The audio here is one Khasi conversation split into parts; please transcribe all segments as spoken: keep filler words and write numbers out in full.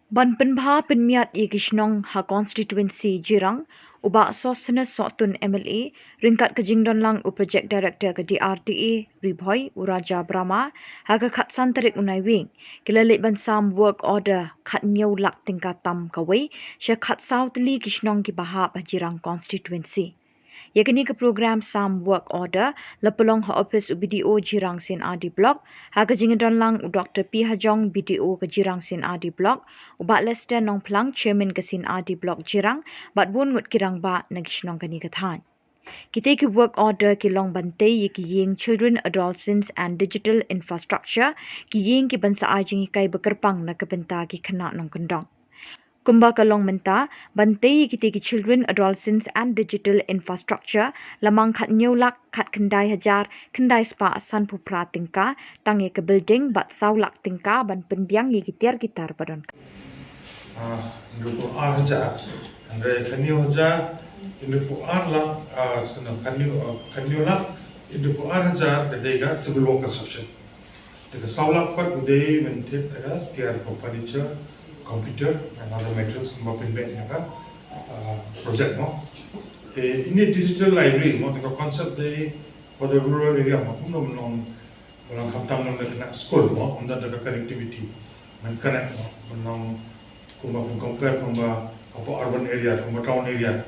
Ban pynbha pynmiat ïa ki shnong ha constituency Jirang, u Bah Sosthenes Sohtun M L A, ryngkat ka jingdonlang u Project Director ka D R D A, Ri Bhoi, u Raja Brahma, ha ka khatsan tarik u Naiwieng, ki la leit ban sam work order khathynñiew lak tyngka tam kawei, sha khatsaw tylli ki shnong kiba hap ha Jirang constituency. Ïa kane ka program sam work order, la pynlong ha office u B D O Jirang C&RD Block, ha ka jingdonlang u Doctor P Hajong, B D O ka Jirang C&RD Block, u Bah Lester Nongphlang, Chairman ka C&RD Block Jirang, bad bun ngut ki rangbah na ki shnong kane ka thaiñ. Kitei ki work order ki long ban tei ïa ki ïing Children, Adolescents and Digital Infrastructure, ki ïing kiban sa ai jinghikai ba kyrpang na ka bynta ki khynnah nongkyndong. Kumba ka long mynta, ban tei ïa kitei ki Children, Adolescents and Digital Infrastructure, la mang khathynñiew lak khatkhyndai hajar khyndai spah sanphew phra tyngka, tang ïa ka building, bad saw lak tyngka ban pynbiang ïa ki tiar ki tar ba donkam. Ah, hynriewphew ar hajar, hynrei khathynñiew hajar, hynriewphew ar lak, ah, sngewbha, khathynñiew, ah, khathynñiew lak, hynriewphew ar hajar ka dei ka civil work construction. Te ka saw lak pat u dei ban thied da ka tiar ka furniture, computer, and other materials kumba pynbeit na ka, ah, project mo. Te ine digital library mo, te ka concept dei for the rural area mo, kumno ban long, ban long khamtam na ka school mo, ynda da ka connectivity, ban connect mo, ban long kumba, ban compare kumba, kumba urban area, kumba town area,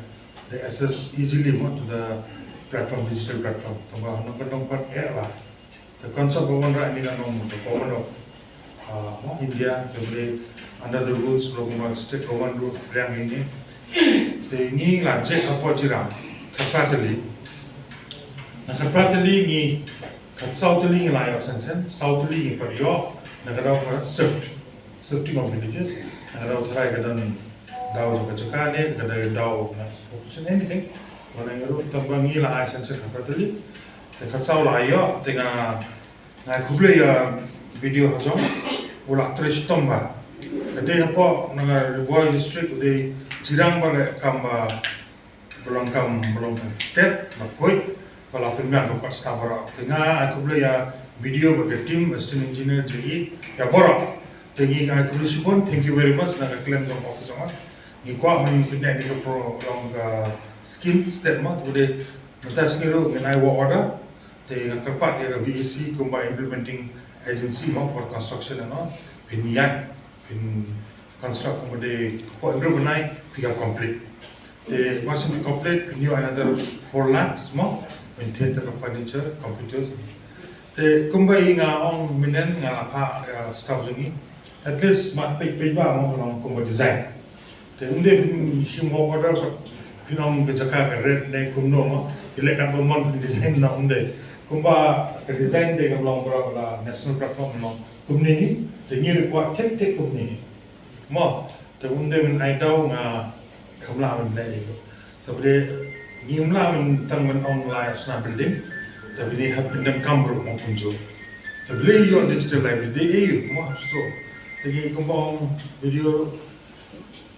they access easily mo to the platform, digital platform. Te ba nongkyndong pat eh ba te concept ba wanrah ine na nong, the government of, uh, mo, India, te ba under the rules, ba kumba state government rule, riang ine. Te ngi la jek hapoh Jirang, khatphra tylli. Na khatphra tylli ngi, khatsaw tylli ngi la ïoh sanction, saw tylli ngi pat ïoh, na ka daw ka SIFT. Safety of villages, na ka daw tharai ka don daw jong ka jaka ne, ka don daw na population, anything. Wan ngi ruh tang ba ngi la ai sanction khatphra tylli. Te khatsaw la ïoh, te nga, nga khublei ïa B D O Hajong, u la trei shitom bha. Ka dei hapoh na ka Ri Bhoi district, u dei Jirang ba leh kam ba ba long kam, ba long kam state, ba koit, ba la pynbiang ka kot star baroh. Te nga ai khublei ïa B D O bad ka team, assistant engineer, J E, ïa baroh. Te ngi ai khublei shibun, thank you very much, na ka khlem jong office jong nga. Ngi kwah ban pynlong ïa ka pro, long ka scheme state mo, te mynta sngi ruh ngin ai work order. Te nga kyrpad ïa ka V A C kumba implementing agency mo for construction and all. Pynïaid, pyn construct kumba dei, hapoh hynriew bnai phi hap complete. Te once phi complete, phin ïoh another four lakhs mo, phin thied ïa ka furniture, computers. Te kumba i nga ong mynne nga la phah ïa staff jong ngi, at least mad peit peit ba mo, kumba design. Te ym dei phin shim work order pat phin ong ka jaka ka red ne kumno mo, i leh katba mon phin design, ym dei. Kumba ka design dei ka long baroh la national platform long kumne hi, te ngi ruh kwah thik thik kumne hi. Mo, te ym dei ban ai daw nga kham lah ban leh ïa u. Sa ba dei ngim lah ban tang ban ong la ïa sna building. Te ba dei hap pyndonkam ruh mo kumjuh. Te ba dei ïoh digital library dei ïa u mo hap sdang. Te ngi kumba ong video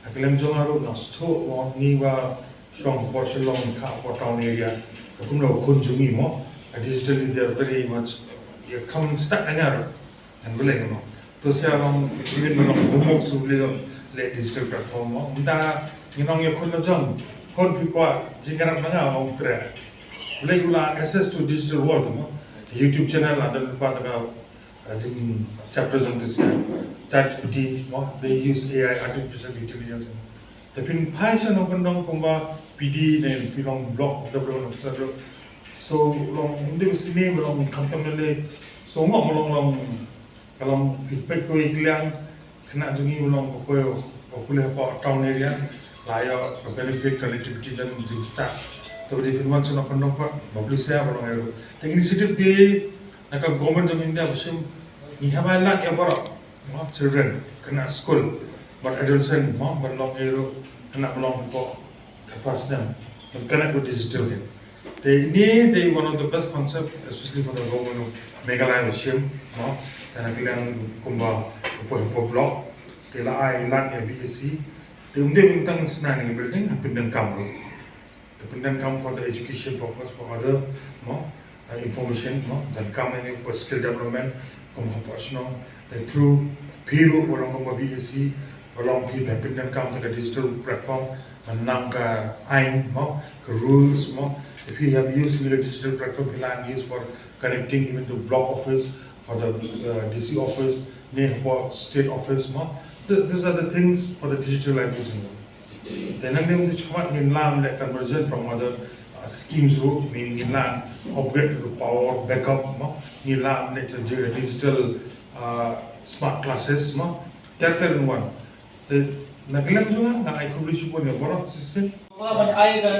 ha khlem jong nga ruh nga sdang mo ngi ba shong hapoh Shillong, hapoh town area. Ka kumno khun jong ngi mo. Ka digital, they are very much, ïa kham start ïa nga ruh. Ngan balei kumno. To sha long, even long homework shu leh, long leh digital platform mo. Mynta ngi ong ïa khun la jong, khun phi kwah jingïarap na nga, ong tre. Balei u la access to digital world mo. YouTube channel la don pat ka, uh, jing chapter jong te sha. ChatGPT mo, they use A I, artificial intelligence. Te phin phai sha nongkyndong kumba P D ne phi long block development officer. So long ym dei ba sngewsih ba long khamtam lei. So ngok ba long long ka long phi peit ko i kliang khynnah jong ngi ba long ko ko ko pule hapoh town area. La ïoh ka benefit connectivity jan jing start. Te ba dei phin wan sha nongkyndong pat ba pule sha ba long ïa ruh. Te initiative dei na ka government jong India ba shim ngi hap ban lak ïa baroh. Mo, children, khynnah school, bad adolescent, mo, bad long ïa ruh, khynnah ba long hapoh khatphra snem, ban connect with digital dei. Te ine dei one of the best concept, especially for the government of Meghalaya ba shim, mo, te na ka liang kumba hapoh hapoh block, te la ai lad ïa V A C, te ym dei ban tang sna ïa ka building, hap pyndonkam ruh. Te pyndonkam for the education purpose, for other, mo, uh, information, mo, donkam ïa ngi for skill development, kum hapoh shnong, te through phi ruh ba long kum V A C, Ka long phi ba pyndonkam ïa ka digital platform, mynta ka aiñ mo, ka rules mo. If you have used the digital platform, phi la use for connecting even to block office, for the uh, D C office, ne for state office mo. Th- these are the things for the digitalization. Te nangne mynta shi khmat ngin lah ban conversion from other uh, schemes ruh, ngin lah upgrade to the power backup mo, ngin lah ban digital uh, smart classes mo. Ter ter in one. Te na ka liang jong nga nga ai khublei shibun ïa baroh shisien. Ba ban ai ka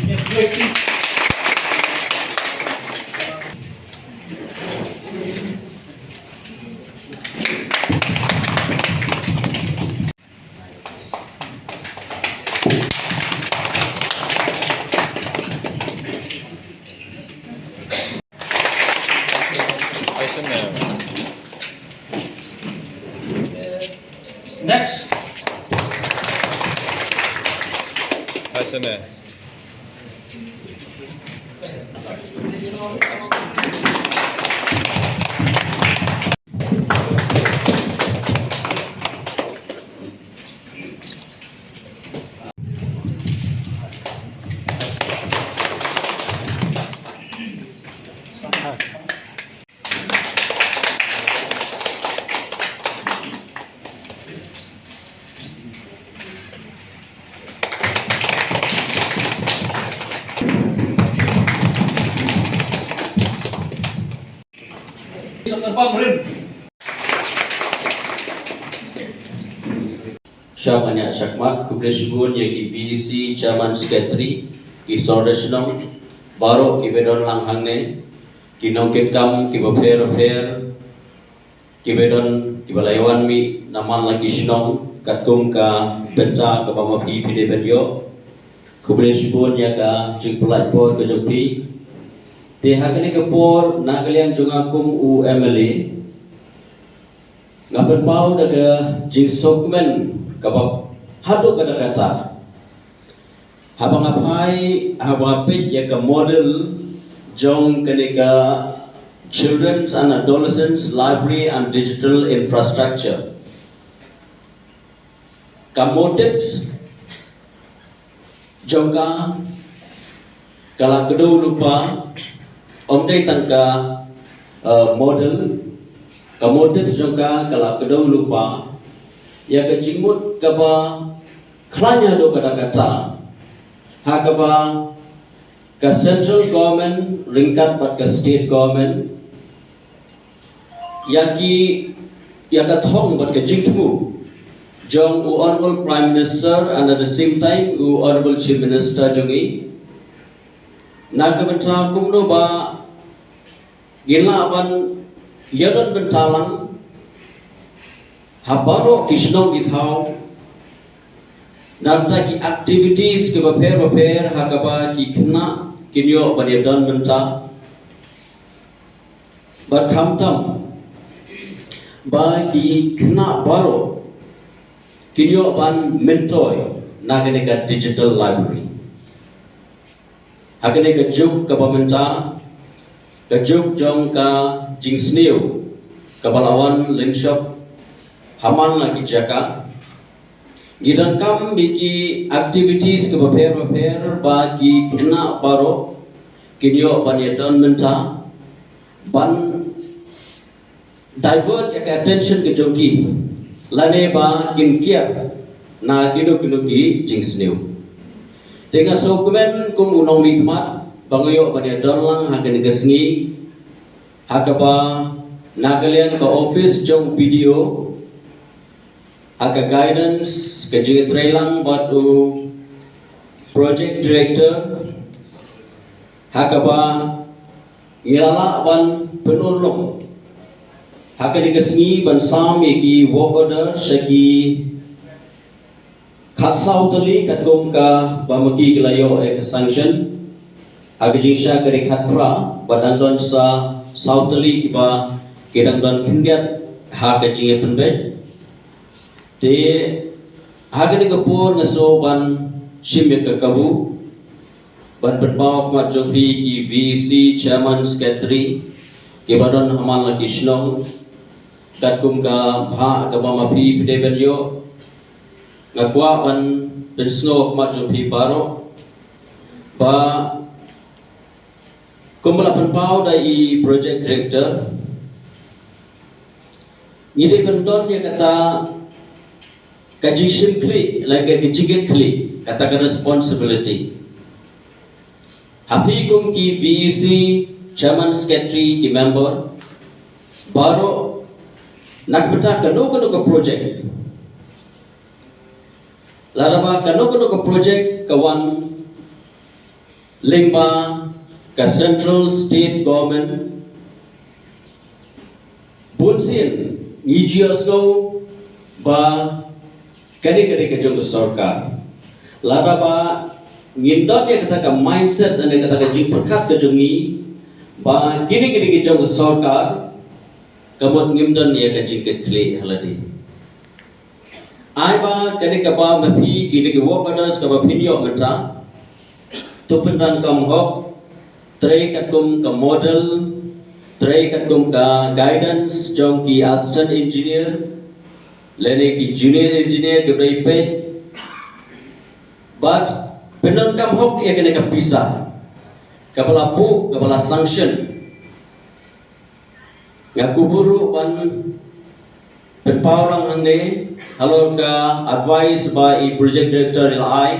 ïa khublei. Next. Sha ban ïa shakmat, khublei shibun ïa ki V E C, Chairman, Secretary, ki sordar shnong, baroh ki ba don lang hangne, ki nongkitkam ki ba pher pher, ki ba don, ki ba la ïa wan mih na man la ki shnong katkum ka bynta kaba ma phi phi dei ban ïoh. Khublei shibun ïa ka jingpyllait por ka jong phi. Te ha kane ka por na ka liang jong nga kum u M L A, nga pynpaw da ka jingsngewkmen kaba haduh katta katta. Haba nga phai, haba nga peit ïa ka model jong kane ka Children's and Adolescents Library and Digital Infrastructure, ka motives jong ka ka la kdew lypa, ym dei tang ka uh, model, ka motives jong ka ka la kdew lypa ïa ka jingmut kaba khlaiñ haduh katta katta ha kaba ka central government ryngkat bad ka state government ïa ki, ïa ka thong bad ka jingthmu jong u Honorable Prime Minister and at the same time u Honorable Chief Minister jong ngi, na ka bynta kumno ba ngin lah ban ïa don bynta lang ha baroh ki shnong ki thaw na bynta ki activities kiba pher ba pher ha kaba ki khynnah kin ïoh ban ïa don bynta. Bad khamtam ba ki khynnah baroh kin ïoh ban myntoi na kane ka digital library. Ha kane ka juk kaba mynta, ka juk jong ka jingsniew kaba la wan lynshop ha man la ki jaka, ngi donkam ïa ki activities kiba pher ba pher ba ki khynnah baroh kin ïoh ban ïa don bynta, ban divert ïa ka attention ka jong ki lane ba kin kiar na kino kino ki jingsniew. Te nga sngewkmen kum u nongmihkhmat ba nga ïoh ban ïa don lang ha kane ka sngi ha kaba na ka liang ka office jong u P D O, ha ka guidance ka jingïatreilang bad u project director, ha kaba ngi la lah ban pynurlong ha kane ka sngi ban sam ïa ki work order sha ki khatsaw tylli katkum kaba ma ki ki la ïoh ïa ka sanction. Ha ka jingshai ka dei khatphra bad dang don sa saw tylli kiba ki dang don khyndiat ha ka jingïapynbeit. Te ha kane ka por nga sngew ban shim ïa ka kabu ban pynpaw khmat jong phi ki V E C, chairman, secretary, kiba don ha man la ki shnong, katkum ka bhah kaba ma phi phi dei ban ïoh. Nga kwah ban pynsngew ha khmat jong phi baroh ba kumba la pynpaw da i project director, ngi dei ban don ïa kata ka jingshim khlieh, lane ka jingkit khlieh, kata ka responsibility. Ha phi kum ki V E C, chairman, secretary, ki member baroh, na ka bynta kano kano ka project, lada ba kano kano ka project ka wan lyngba ka central, state government, bunsien ngi ju ïohsngew ba kane ka dei ka jong ka sorkar. Lada ba ngim don ïa kata ka mindset, ne kata ka jingpyrkhat ka jong ngi ba kine ki dei ki jong ka sorkar, ka mut ngim don ïa ka jingkit khlieh ha lade. Ai ba kane kaba ma phi, kine ki work orders kaba phin ïoh mynta, to pyndonkam hok, trei katkum ka model, trei katkum ka guidance jong ki assistant engineer lane ki junior engineer kiba dei peit. Bad pyndonkam hok ïa kane ka pisa kaba la buh, kaba la sanction. Nga kwah ruh ban pynpaw lang hangne halor ka advice ba i project director i la ai.